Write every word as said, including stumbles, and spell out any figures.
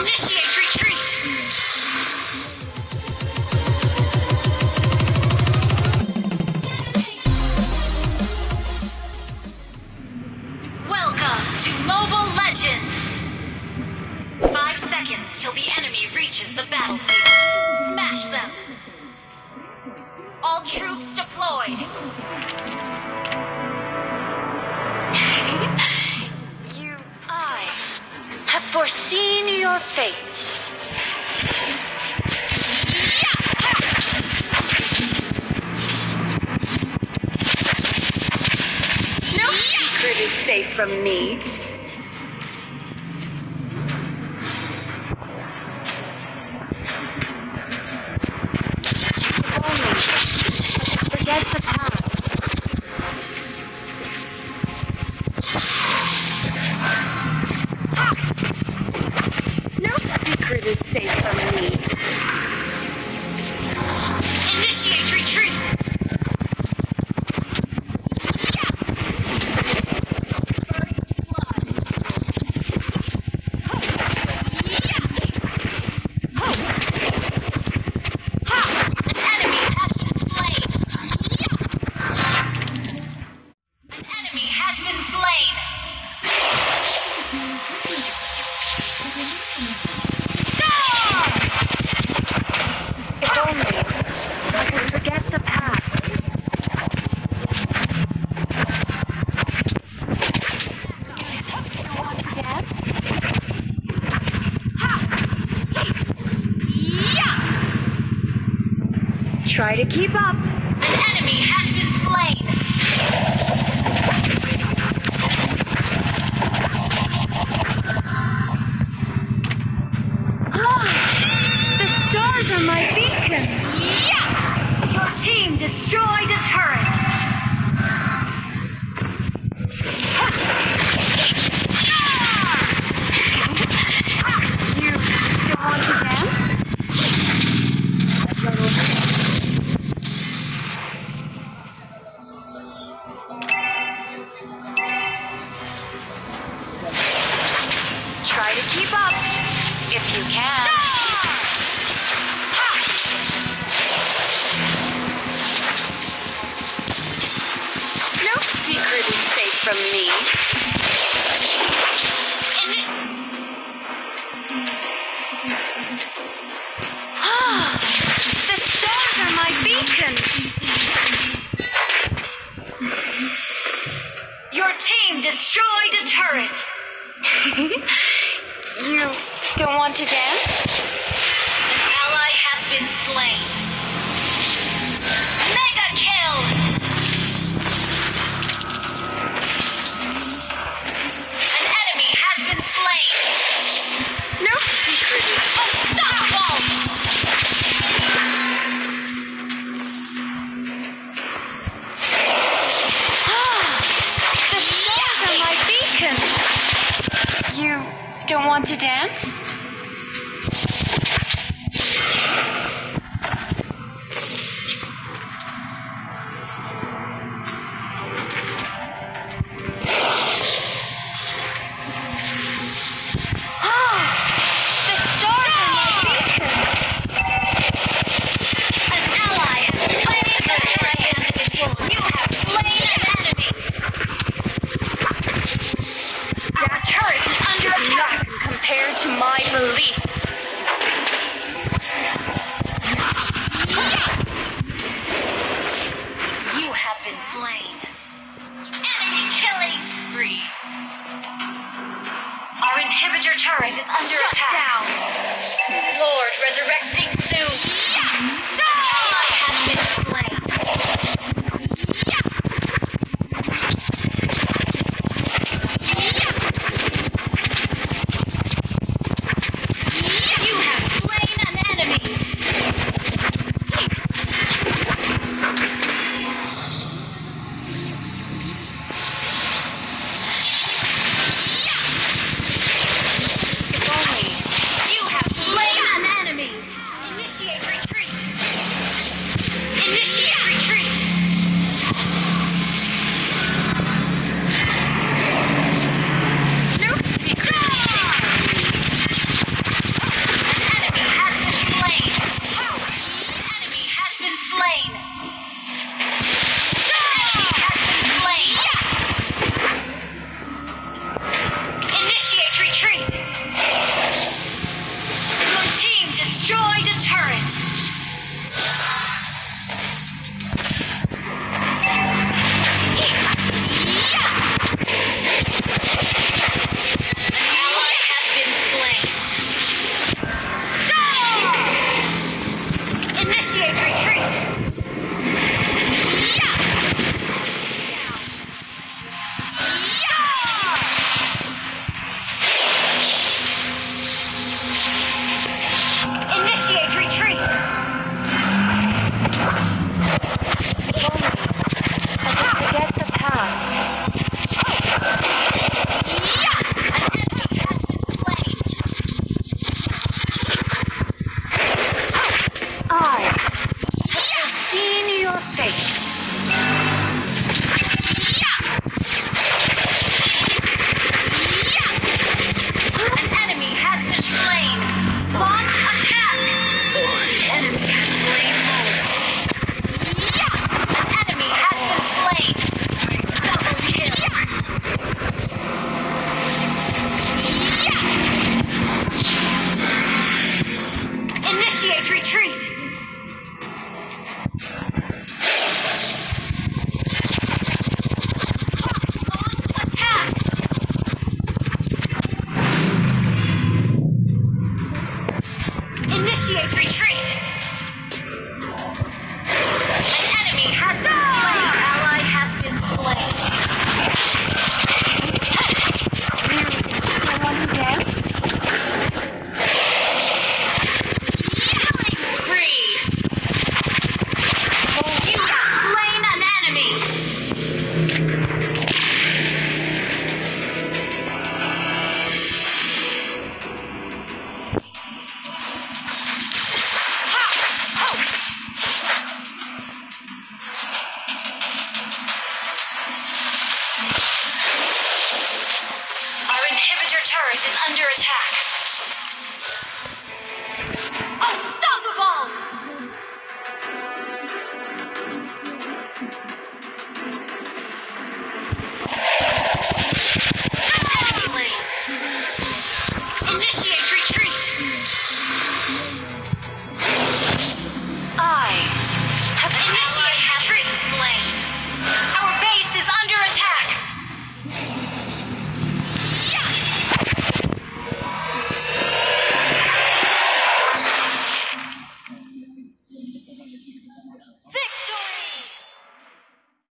Initiate retreat. Welcome to Mobile Legends. Five seconds till the enemy reaches the battlefield. Smash them. All troops deployed. You, I have foreseen your fate. No secret is safe from me. If only I could forget the past. No secret is safe from me. Initiate retreat. First blood. Ha! An enemy has been slain. An enemy has been slain. Star! If only I could forget the past. Try to keep up. An enemy has been slain. Ah, the stars are my beacon. Yeah! Your team destroyed a turret. You don't want to dance? Try to keep up if you can. No secret is safe from me. Initi- Ah, the stars are my beacon. Your team destroyed a turret. You don't want to dance? An ally has been slain. Mega kill! An enemy has been slain. No secret is unstoppable. Ah, the stars are my beacon. You don't want to dance? Ah, the stars are my beacon. An ally has been slain. You have slain an enemy. That turret is under attack. Nothing compared to my beliefs. You have been slain. Enemy killing spree. Our inhibitor turret is under attack. Lord resurrecting soon. An ally has been slain. You have slain an enemy. If only. You have slain an enemy. Initiate retreat. Initiate retreat. An enemy has been slain. Ally has been slain. Once again. Killing spree. You have slain an enemy. Our inhibitor turret is under attack.